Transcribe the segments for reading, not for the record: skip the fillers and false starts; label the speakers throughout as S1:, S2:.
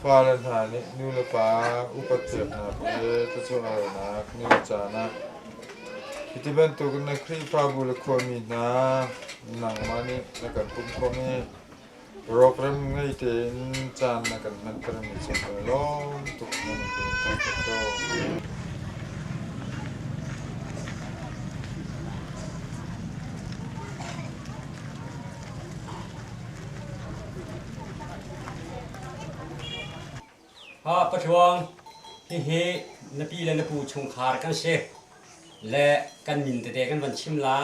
S1: Fale hna nih nu le pa upat peknak le thluachuah halnak ni le caan ah hiti bantuk na Khrihfabu le khuami hna nangmah nih na kan pumh khawm i program ngei tein caan na kan hmantermi cung kan i lawm tuk na min thangṭhat ko.
S2: Ha Patluang, hihi na pi le na pu chungkhar kan si. Le kan min tete kan van chim la.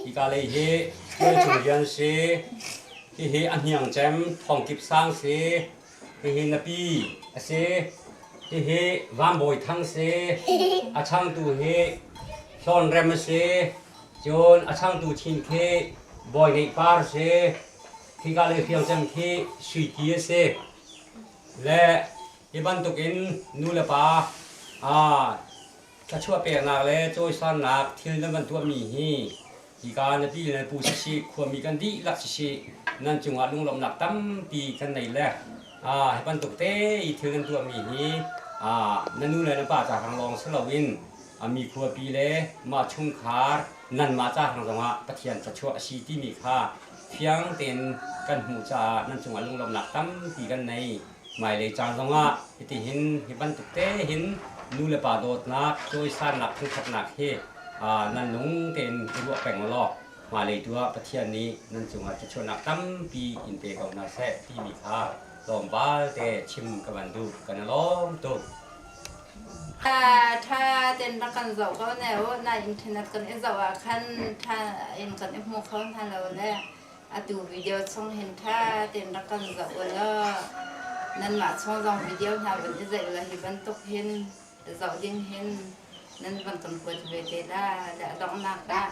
S2: Hika lei hi Tualchung Lian si. Hihi a hniang cem Thawngkip Sang si. Hihi na pi a si. Hihi Van Bawi Thang si. A changtu hi Hlawn Rem a si. Cun a changtu chin khi Bawi Ngeih Par si. Khika lei hriangcem khi Suiki a si. Le hi bantukin nu le pa thluachuah peknak le cawisannak thil nan van tuahmi hi hika na pi le na pu sisih, khuami kan dihlak sisih, nan cungah lunglawmhnak tampi kan nei le hi bantuk te i thil nan tuahmi hi na nu le na pa ca hrang lawng si loin a mi khuapi le mah chungkhar nanmah ca hrang zongah Pathian thluachuah a si timi kha fiang tein kan hmuh caah nan cungah lunglawmhnak tampi kan nei. Hmailei caan zongah hitihin hi bantuk te hin nu le pa dawtnak, cawisannak, thangṭhatnak hi nan lung tein i ruah peng law hmailei tu ah Pathian nih nan cungah thluachuahnak tampi in pe ko hna seh timi kha tlawmpal te chim ka van duh. Kan i lawm tuk.
S3: Ṭha tein rak kan zoh ko ne u. Na internet kan i zoh ah khan ṭha in kan i hmu kho hna lo le atu video chung hin ṭha tein rak kan zoh u law nanmah chung zong video hna van i zeih la hi bantuk hin zoh ding hin nan van kan kuat ve te la le a donghnak ah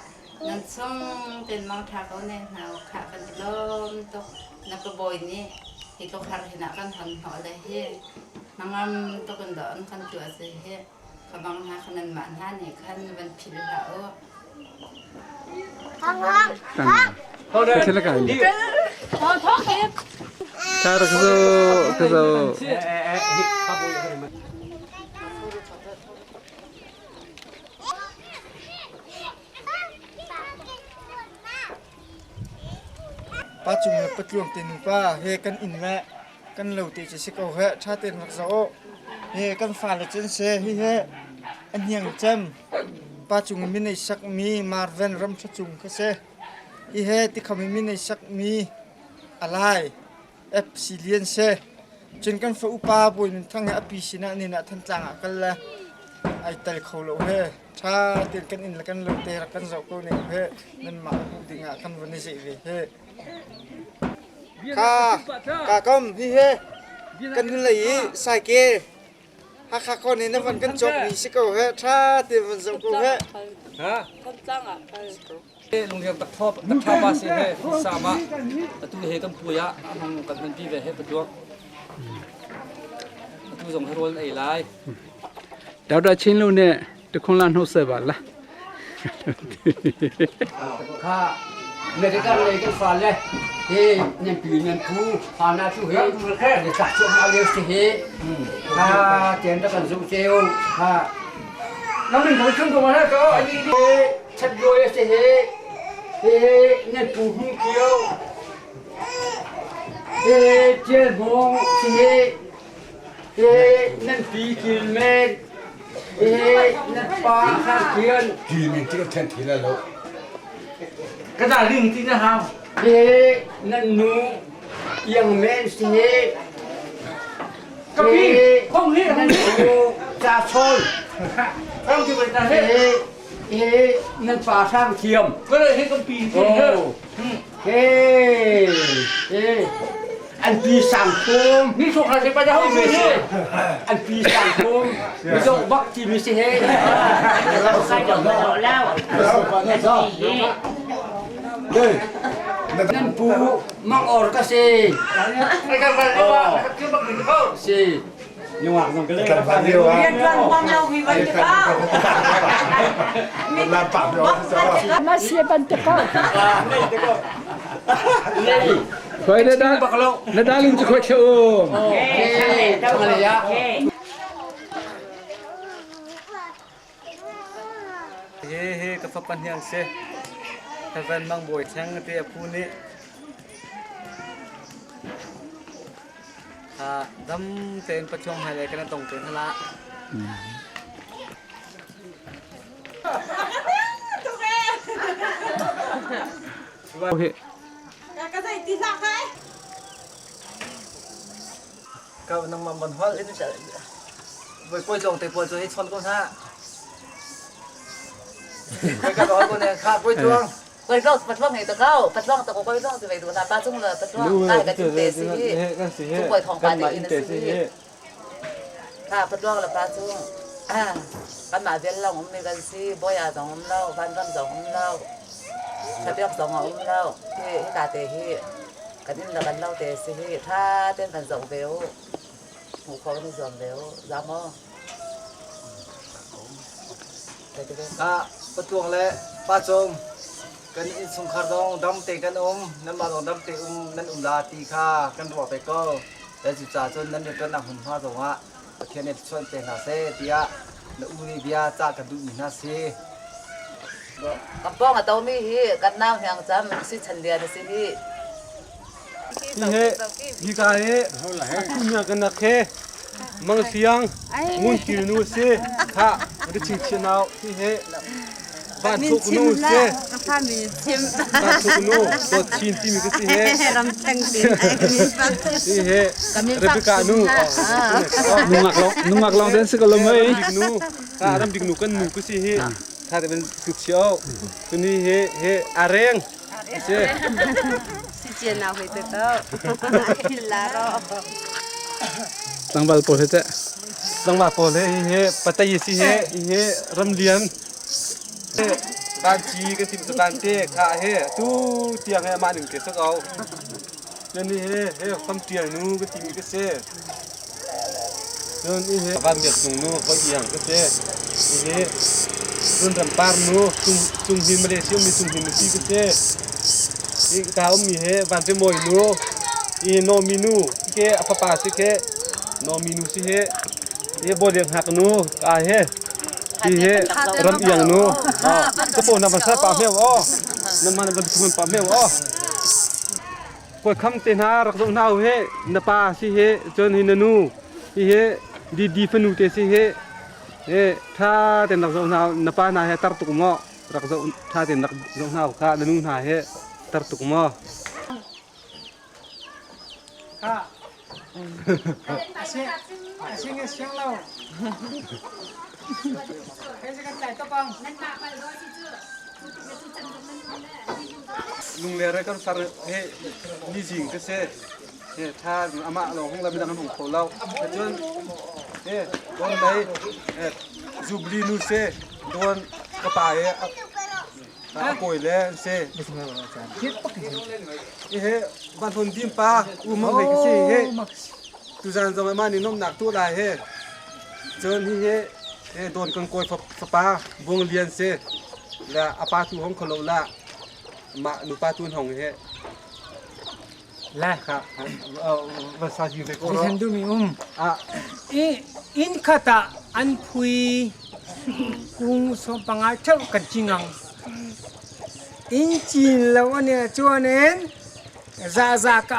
S3: nan chung tein mang ṭha ko ne hna u khah kan i lawm tuk. Na ka bawi nih hi tluk har hin ah kan hon hnawh le hi hnangam tuk in dawh an kan tuah si hi ka bang hna kha nanmah hna nih khan van philh hlah u.
S4: Pa cung le patluang te nupa he kan inn le kan lo te cu si ko he ṭha tein rak zoh u. He kan fale cu an si. Hihi a hniang cem pa cung i min ei sakmi Marven Ramṭha Cung kha si. Hihi tikham i min ei sakmi Alai FC Lian si. Cun kan fa upa Bawi Nun Thang he a pi sinah nin ah Thantlang ah kal le ai tel kho lo he. Ṭha tein kan inn le kan lo te rak kan zoh ko ning he nanmah hmuh ding ah kan van i zeih ve he. Ka ka kom hi he kan hun lei i saikel Hakha kon in na van kan cawk mi si ko he ṭha tein van zoh ko he.
S5: Ha? Lungriam tak thop tak tha pa si he sama atu he kan puai ah hong kan hman pi ve he patuak atu zong he rawl ei lai
S6: ဒေါက်တာချင်းလို့နဲ့တခွန်းလာနှုတ်ဆက်ပါလား
S2: ခါမေတ္တာလေကဖာလေဟေညံပြညံပူဟာနာသူဟေလေကချုံမလေးစီဟေဟာကျန်တကန်စုချေုဟာ
S5: น้ำหนึ่งของชุ่มตัวมาแล้วก็ไอ้นี่
S2: ချက်ပြောရစီဟေဟေညံပူဟူကီယောဟေကျဲဘုံစီဟေဟေနန်ပီကီမဲဟေနန်ပါခါကီယန်
S7: 居民这个天提来了，
S5: กระดาษลิงจริงนะครับ
S2: ဟေနန်နူယံမဲစီဟေ
S5: กะปิห้องนี้
S2: နန်ပူချာချော
S5: ต้องที่เป็นตา
S2: เฮ้
S5: เฮ้
S2: เฮ้นั่นป่าสร้างเทียม
S5: ก็เลยให้กะปิ
S2: โอ้เฮ้เฮ้อันปีสังคม
S5: นี่สุขอะไรไปจะห้องนี้
S2: อันปีสังคมไม่ต้องบักจีมิสิเฮ้นั่นปูมังออร์ก็สิ
S5: ไอ้กันไปไอ้ว่าคือบักหนึ่งเข้า
S2: สิยังหวังกันเลย
S7: 干饭六啊，来把表
S8: มาเสียบันตะกอ
S2: นี่
S6: Khoi na da na dalung cu khoi thla um.
S5: He he ka fapa hniang si. Heaven mang bawi theng te a phu nih. Dam tein pathiang hmailei kan tong te hna.
S6: Okay.
S5: Kau nang mam ban hol in voi poi zong te pawl cu hi chon ko hna. Koi ka hol ko ne kha poi tuang.
S8: Koi zong patlong he ta kau patlong ta ko koi zong ti ve du na pa chung la patlong kai ka tin te si hi. Chung koi thong pa te in si hi. Kha patluang le pa cu kanmah vial lawng ummi kan si. Bawi-aa zong um lo, vanram zong um lo, thlabiak zong a um lo. Hi hika te hi kan inn le kan lo te si hi ṭha tein kan zoh ve u. Hmuh khawh kan i zuam ve u. Za maw?
S5: Ah, patluang le pa cung kan innchungkhar zong dam te kan um, nanmah zong dam te um nan um la ti kha kan ruah ve ko. Le cucaah cun nan rianṭuannak hmunhma zongah Pathian nih thluachuah in pe hna seh tiah na u nih bia cah kan duhmi hna si.
S8: Kan pawng a tomi hi kan nau hniang cam si chan lian a si hi.
S5: Hi hika hi atunya kan nak he mang siang ngun til nu si kha ri ching chinau hi he Van thuk nu si. Van thuk nu dawt chin timi ka si he.
S3: Ram theng tin ai ka min fak.
S5: Si he. Rebecca nu.
S6: Nungak long nungak long den si ko lo mei.
S5: Ram nu. Ka ram bik nu kan nu ka si hi. Tha te ben ku chio. Tuni he he areng. Si.
S3: Si chen na hoi te to. La ro.
S6: Tlangval pawl he te.
S5: Tlangval pawl he he patai si he he ram lian. Vanci kan ti cu vante kha he tu tiang he amah ning te sak au. Cun hi he he fam tial nu ka timi ka si. Cun hi he van biak cung nu hoi iang ka si. Hi he cun rampar nu cung cung hin Malaysia mi cung hin nupi ka si. Hi ka ummi he van te moi nu hi nomi nu ke a fapa si ke nomi nu si he hi bawliang hak nu ka he Hi hi ram iang nu. Ka po na van sa pa meu o. Na man van thun pa meu o. Koi kham te hna rak zoh hna he na pa si he cun hi na nu hi he di di fanu te si he he tha ten rak zoh hna na pa hna he tar tuk mo rak zoh tha ten rak zoh hna kha na nu hna he tar tuk mo. Lungler he kan far he nizing ka si. He tha amah lawng hung la midang an hung kho lo. Cun he don lei zubli nu se don ka pa he A kawi le an si. Hihi van hon dim pa u mang hei ka si hi. Tuzan zong mah nih nomnak tu lai hi. Cun hihi he don kan kawi fapa Buang Lian si. La apa tu hong kholo la mah nupa tu hong hi.
S4: La
S5: Kha va sa ji ve ko ro.
S4: Than du mi um.
S5: Ah
S4: I inn khat ah an phui kung som panga theu kan cingang. Inn cin lo ane chuan in za za ka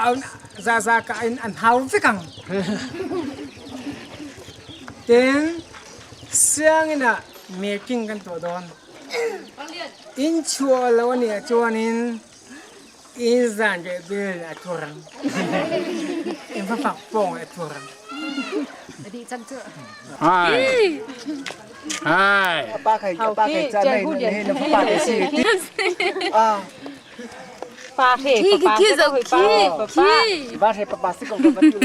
S4: za za ka in an hau vekang. Ten siangin ah meeting kan tuah dawn. Inn chuah lo ane chuan in In zan re bil a thurang. In fa fak pong a thurang.
S6: Hai. Hai.
S5: Pa khai pa khai cha nei ne na pa te si. Ah.
S3: Pa he pa ki zo ki ki.
S5: Ba he pa pa si ko ba tu.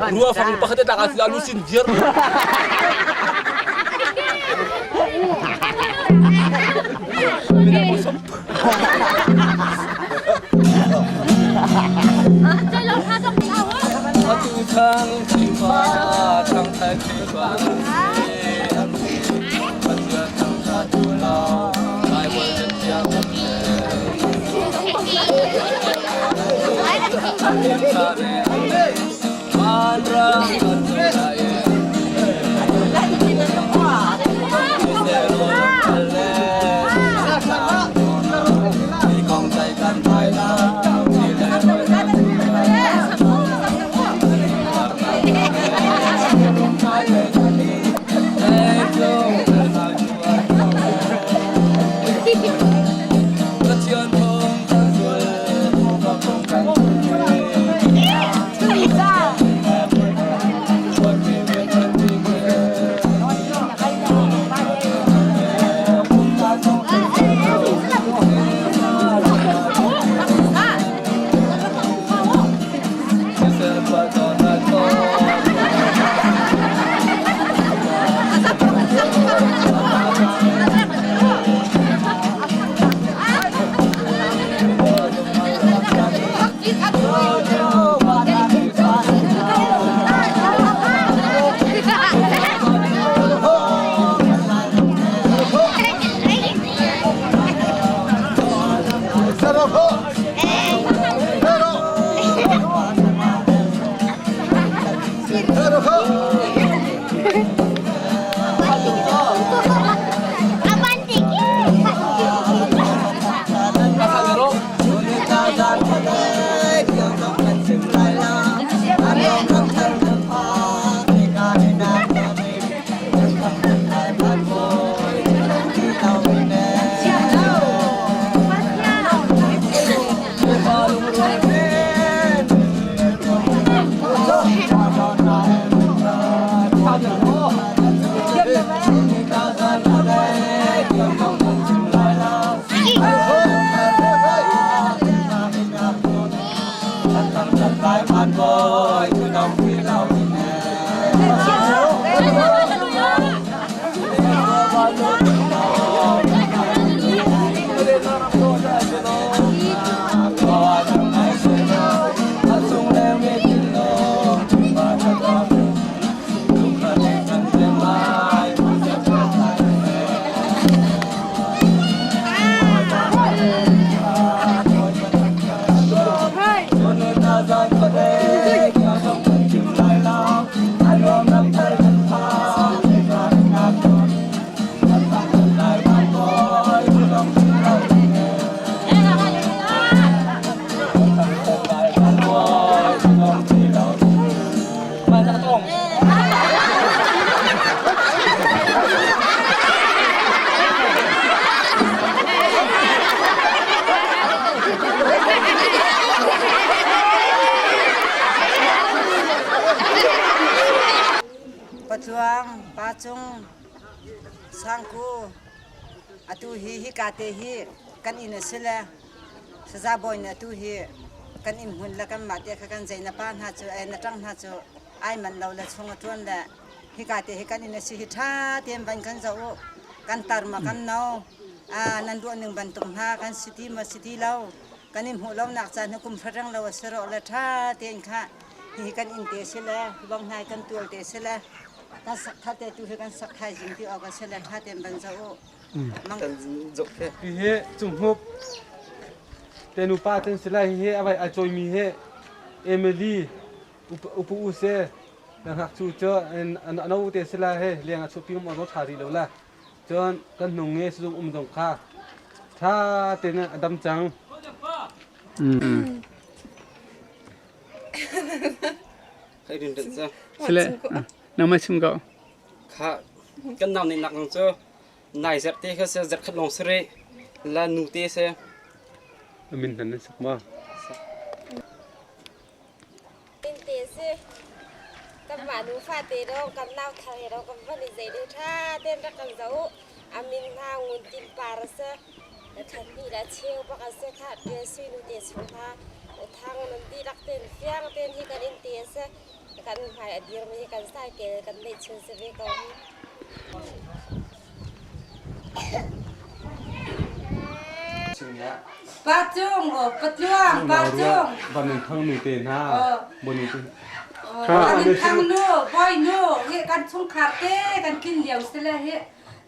S5: Rua fang pakhat tak asli alu sin viar.
S9: Patluang, Pacung, Sangku, atu hi hika te hi kan inn a si le saza bawi nih atu hi kan inn hmun le kanmah te kha kan zei na pa hna cu na ṭang hna cu ai manh lo le chung a ṭuan le hika te hi kan inn a si hi ṭha tein van kan zoh u kan tar ma kan no nan ruah ning bantuk hna kan si ti maw si ti lo kan in hmuh lonak caan hi kum hra lo a si rawh le ṭha tein kha hihi kan inn te si le bong hnai kan tual te si le kan sak tha te tu hi kan sak thaizing ti awk a si le ṭha tein van zoh u.
S5: Hihi cunghup te nupa ten si lai hihi a vai a cawimi hi Emily upu u se na ngakcu cu a no te si lai he leng a chuahpi ngam awk ṭha rih lo la cun kan hnung i sizung um zong kha ṭha tein a dam cang.
S6: Sile nangmah chim ko.
S10: Kha kan nau nih nak cu nai zerh te kha se zerh khat lawng si rih la nu te se.
S5: Min hnan nan sak ma?
S11: Te si kan mah nu fate do kan nau thar he do kan van i zei de tha ten rak kan zo amin hna ngun tin par se than ni la cheu bak se kha te sui nu te chung kha thang nan di rak ten fiang ten hi kan in te se kan hmai a dir mi hi kan sai ke kan nei chun se ve ko hi.
S3: Pa Cung, aw Patluang, Pa Cung.
S5: Van Nun Thang nu te hna. Bon te.
S3: Van Nun Thang nu, Bawi nu, hi kan chungkhar te kan tlin lio sile hi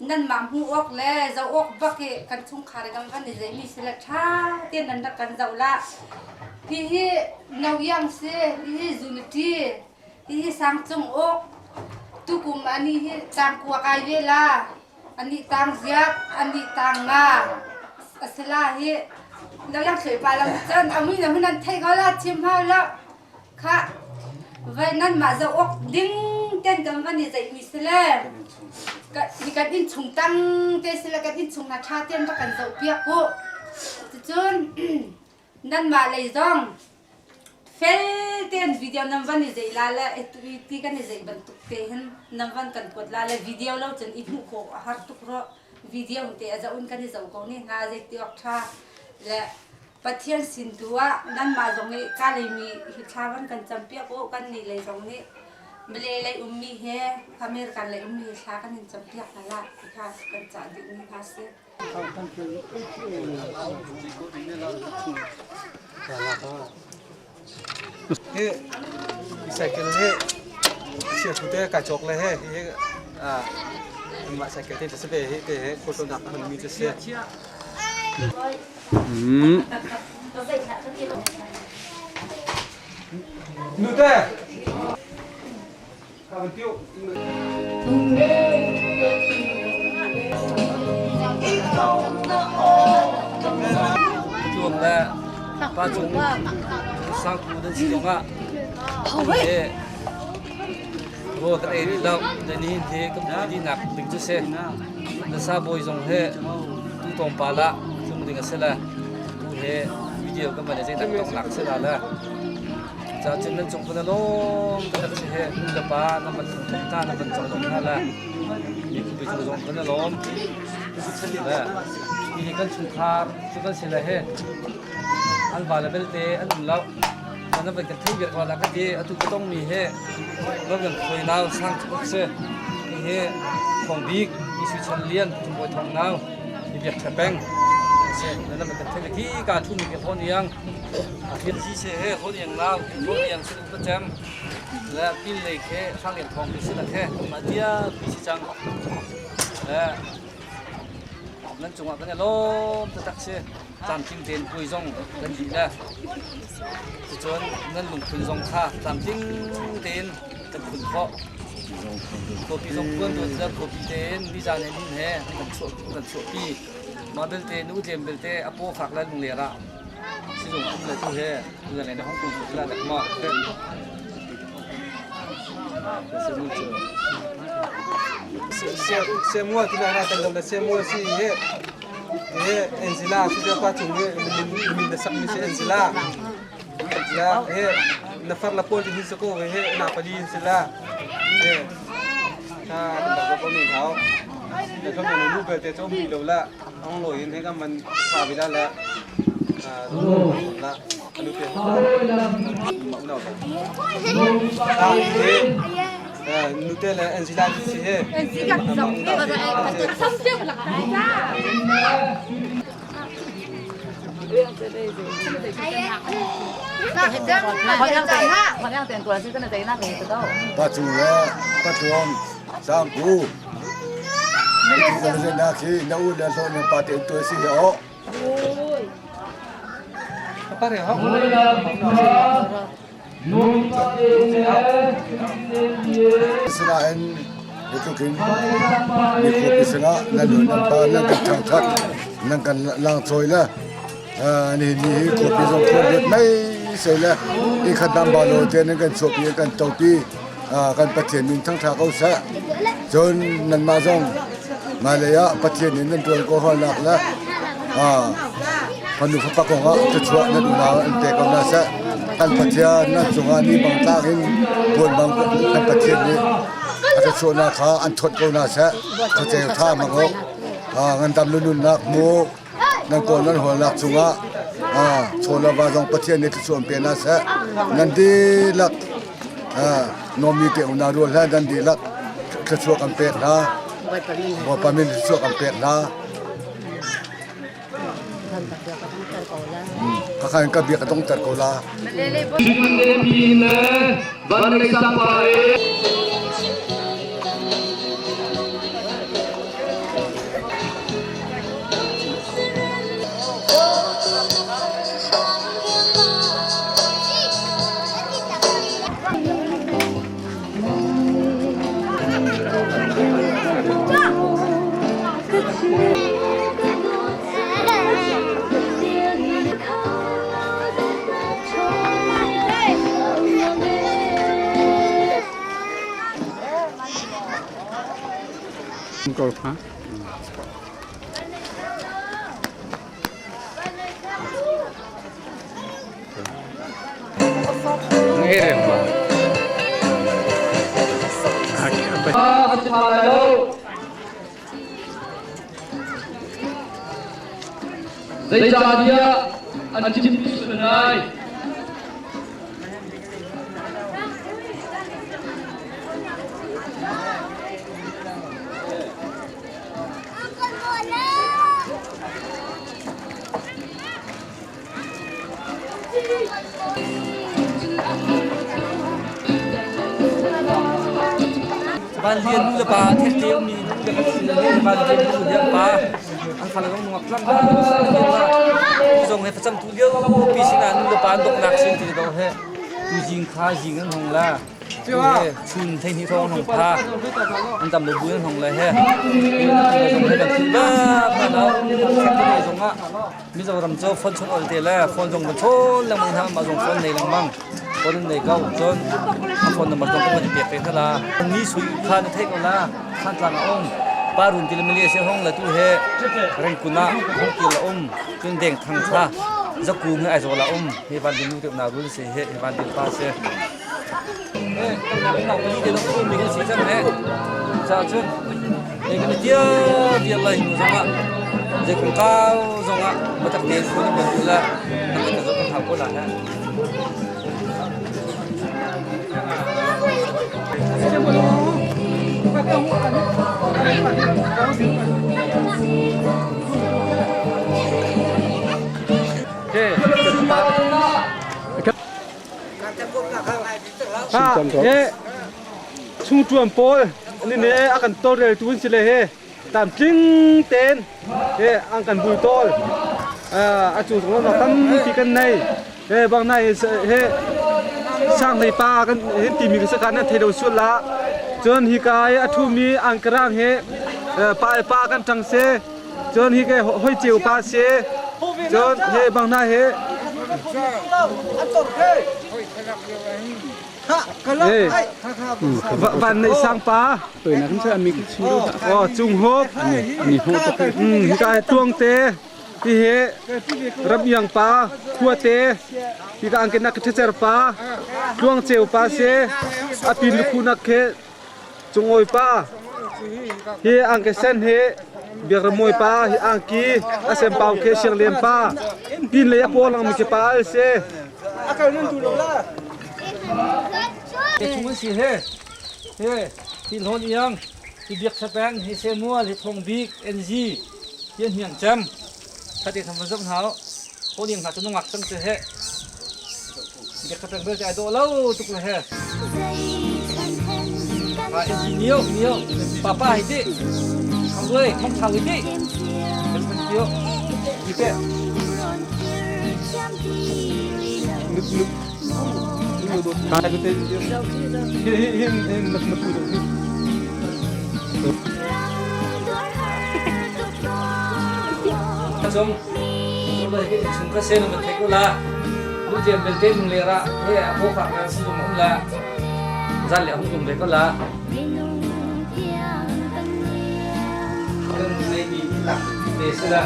S3: nan mah hmuh awk le zoh awk bak hi kan chungkhar kan van i zeimi sile ṭha tein nan rak kan zoh la. Hi hi No Iang si, hi hi Zunity, hi hi Sang Cung Uk, tukum ani hi tangkua kai ve la. Anih tang ziak, anih tang nga. Asila hi na lang thloi pa lam cun amui na hun an thei ko la chim hau lo. Kha vai nan mah zo ok ding ten kan van i zeih mi sile. Ka ni kan in chung tang te sile kan in chung na tha ten rak kan zoh piak u. Cucun nanmah lei zong fel tein video nan van i zeih la le ti kan i zeih bantuk te hin nan van kan kuat la le video lo cun i hmuh khawh a har tuk rua. Video te a zoh in kan i zoh ko ne hna zei ti awk ṭha le Pathian sin tu ah nanmah zong nih ka leimi hi thla van kan campiak u kan nih lei zong nih Malay lei ummi he American lei ummi he thla kan in campiak hna la ti kha kan cah duhmi hna si.
S5: Hi cycle hi chia te kai cawk le he hi mah cycle te se ve hi te he photo nak hman mi chu si. Nu te.
S10: Tuam le pa cung sangpu nan si zongah he rawl kan ei rih lo na nihin hi kan pui dihnak ding cu si na sa bawi zong he tu tlawmpal ah tlung ding a si le tu he video kan van i zeidah tong nak si la le Cacun nan cung kan lawm kan si he nu le pa nan van thong ta nan van cong hna le mi khupi cung zong kan lawm le hi kan chungkhar cu kan si le he an va le belte an um lo kan van kan thei viar ko la ka ti atu ka tong mi he ram kan khoi nau sang chuk se hi thong bik isu chan lian tumoi thong nau hi biak tha peng se nan kan thei ki ka thu mi ke hon yang Thil si he hon iang lau hon iang sin upa cem le pin lei khe hrang lian thong pi sin khe ma tia pi si cang le nan cungah kan lawm taktak si tlamtling tein pui zong kan dih le cucun nan lungphun zong kha tlamtling tein kan phun khawh khuapi zong phuan tu le khuapi tein nizan he nin he kan chuahpi mah belte nu tlem belte a paw fak le lungler ah Sizung um le tu he le le Hong Kong la dak ma.
S5: Semua ti na tan lo semua si he he Angela si pa chung he min na sak mi si Angela la he na far la pol hin sako he na pali Angela he ta ta ko ni hao na thong na nu bel te cho mi lo la ong lo in he ka man kha bi la la la anu te ma una la he nu te le Angela si he
S7: Pa cung le pa tluang sangpu na khi na u le hlawh na pa te tu si he o Sinain itukin mi khuapi sinah nan nu nan pa nan kan thangthat nan kan lang chawi le ni ni hi khuapi zong khual let mei. sei le inn khat dam ba lo te nan kan chuahpi kan topi kan Pathian min thangṭha ko seh. Cun nanmah zong hmailei ah Pathian in nan ṭuan ko hawlnak le fanu fapa kongah thluachuah nan unau an pe ko hna seh. Kan Pathian nan cungah ni bang tlak in puan bang kan Pathian nih a thluachuahnak kha an thuat ko hna seh. Khuaceu tha hmang u. Ngandam le nunnak hmu nan kawl nan hawlnak cungah chaw le va zong Pathian nih thluachuah an pe hna seh. Nan dihlak Nomi te unau rual he nan dihlak thluachuah kan pek hna. Bawipa min thluachuah kan pek hna. Kakha in ka bia ka dongter ko la.
S6: Ko kha.
S10: Zeicahtiah an chim lai.
S12: Van Lian nu le pa thekte ummi nu le kan si le Van Lian nu le pa an fale zong nungak tlang kan zong he facam tu lio pi sinah nu le pa an doknak sin ti do he tu jing kha jing an hong la chun thei ni thong hong pha an tam lo bu an hong le he zong he kan ba pa na thekte zong ah Mizoram cu phone chawnh ol te le phone zong van chawn lengmang hna mah zong phone nei lengmang phone in nei ko cun a phone number zong kan van i pek ve hna la ni sui kha na theih ko la Thantlang a um Parun ti le Malaysia hong la tu he Rengkun ah hong kir la um cun deng thang kha zakung he Aizawl ah um hi van din nu te na rul se he hi van din pa se he kan nak pali te lo um mi kan si cang he cha cun Ei kan i tia vial lai hnu zongah zei kongkau zongah biatak tein phun in kan duh le kan kan zoh kan hau ko la he.
S5: He chungṭuan pawl an in he a kan tawlreltu an si le he tlamtling tein he an kan bultawl a cu zong tampi kan nei he bang nai he sang hlei pa kan hin timi ka saka nan thei lo sual la cun hika i a ṭhumi angkarang he pa le pa kan ṭang se cun hi ke hoi ceu pa se cun he bang hna he Van neih sang pa. Oh, cung hop. Hika tuang te. Hi he ramyang pa, khua te. Hika angke nak ṭhecer pa, tluang ceu pa se. Apin lukhu nak he cungoi pa. Hi angke sen he biakramawi pa, hi angki asem pau ke siang lem pa. Pin lei a paw lang mi ke pa al se.
S12: Te chung an si he he hi hlawn iang hi biak thapeng hi semual hi thong bik NG hi an hiang cem thate tham van zok hna hlawn iang hna cu nungak cang te he biak thapeng bel te ai dawh lo tuk le he ha NG nio nio papa hi ti khang duai khong thau hi ti kan pan tio hi te Chung chung ka sen man thei ko la.
S10: Lu Jem belte Lungler ah he a paw fak na si zong um la zan le hung tum ve ko la. Kan nei mi lak te si la.